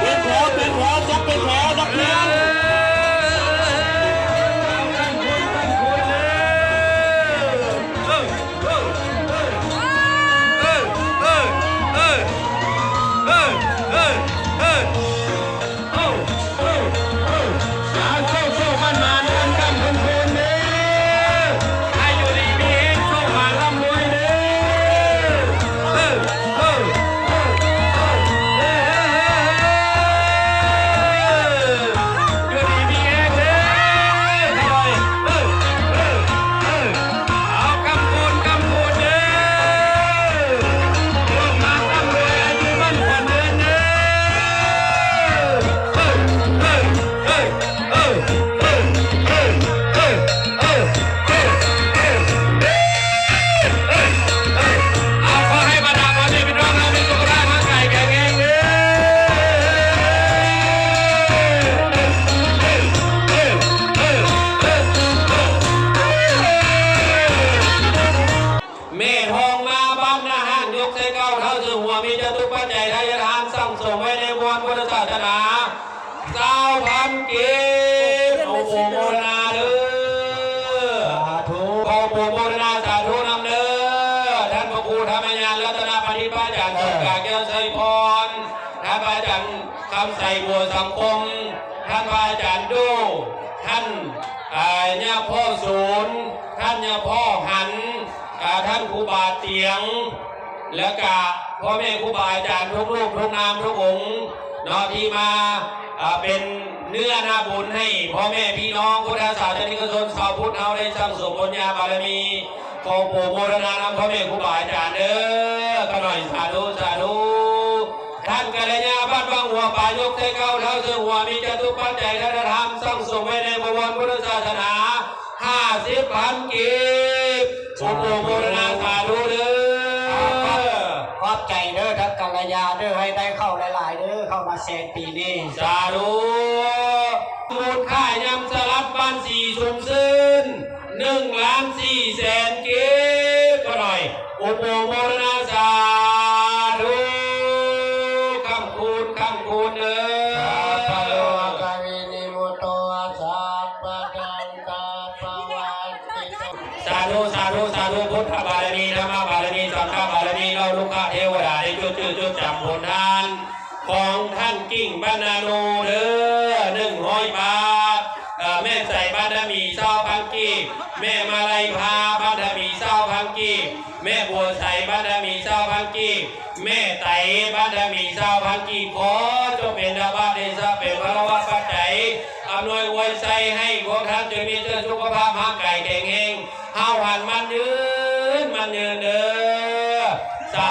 ເປັນແຖວ ເປັນແຖວ ຈັດເປັນແຖວ ນັກຮຽນ. ແມ່ທອງມາ ບ້ານນາຮ້າງ ຍົກໃສ່ເກົ້າເທົ້າ ເຊິ່ງຫົວມີຈະຕຸປັດໄຈທາຍາດທານ ສັ່ງສົມໄວ້ໃນວອນພຸດທະສາສະໜາ ຊາວພັນກີບ ຂໍໂປໂມທະນາເດີ ສາທຸ ຂໍໂປໂມທະນາສາທຸນຳເດີ. ທ່ານພະຄູທຳມະຍານ ລັດຕະນະປະດິດ ພະອາຈານ ເອີ ສົມກາ ແກ້ວໄຊພອນ ທ່ານພະອາຈານ ຄຳໃສ ບົວສັງຄົມ ທ່ານພະອາຈານໂດ ທ່ານ ອາ ຍາພໍ່ສູນ ທ່ານຍາພໍ່ຫັນ ອາ ທ່ານຄູບາຕຽງ ແລະກະພໍ່ແມ່ຄູບາອາຈານທຸກຮູບທຸກນາມທຸກອົງເນາະ ທີ່ມາ ອາ ເປັນເນື້ອນາບຸນໃຫ້ພໍ່ແມ່ພີ່ນ້ອງພຸດທະສາສະນິກະຊົນຊາວພຸດເຮົາໄດ້ສັ່ງສົມບຸນຍາບາລະມີ. ຂໍໂປໂມທະນານຳພໍ່ແມ່ຄູບາອາຈານເດີ ຂ້ານ້ອຍ ສາທຸ ສາທຸ. ທ່ານກັນລະຍາ ບ້ານວັງຫົວປາ ຍົກໃສ່ເກົ້າເທົ້າ ເຊິ່ງຫົວມີຈະຕຸປັດໄຈທາຍາດທານ ສັ່ງສົມໄວ້ໃນບໍວອນພຸດທະສາສະໜາ ຫ້າສິບພັນກີບ ຂໍໂປໂມທະນາສາທຸເດີ. ຂອບ ຂອບໃຈເດີ ທ່ານກັນລະຍາເດີ ໃຫ້ໄດ້ເຂົ້າຫຼາຍໆເດີ ເຂົ້າມາແຊນປີນີ້ ສາທຸ. ມູນຄ່າຍຳສະຫຼັບບ້ານສີຊຸມຊື່ນ ໜຶ່ງລ້ານສີ່ແສນກີບ ກໍໜ້ອຍ ອຸໂປໂມທະນາສາທຸ ຄ້ຳຄູນ ຄ້ຳຄູນເດີ. ສາທຸ ສາທຸ ສາທຸ ສາທຸ ພຸດທະບາລະມີ ທຳມະບາລະມີ ສັງຄະບາລະມີ ເຫຼົ່າລຸກຄະເທວະດາ ໄດ້ຈົດຈື່ຈົດຈຳຜົນທານ ຂອງທ່ານກິ່ງ ບັນນາໂນເດີ ໜຶ່ງຮ້ອຍບາດ. ເອີ ແມ່ໃສ ບັນດາມີ ຊາວພັນກີບ, ແມ່ມາໄລພາ ບັນດາມີ ຊາວພັນກີບ, ແມ່ບົວໃສ ບັນດາມີ ຊາວພັນກີບ, ແມ່ໄຕ ບັນດາມີ ຊາວພັນກີບ. ຂໍຈົ່ງເປັນດາບະເດຊະ ເປັນພາລະວະປັດໄຈ ອ ອຳນວຍອວຍໄຊໃຫ້ພວກທ່ານຈົ່ງມີແຕ່ສຸຂະພາບຮ່າງກາຍແຂງແຮງ, ຫ້າວຫັນໝັ້ນຍືນໝັ້ນຍືນເດີ. ສາ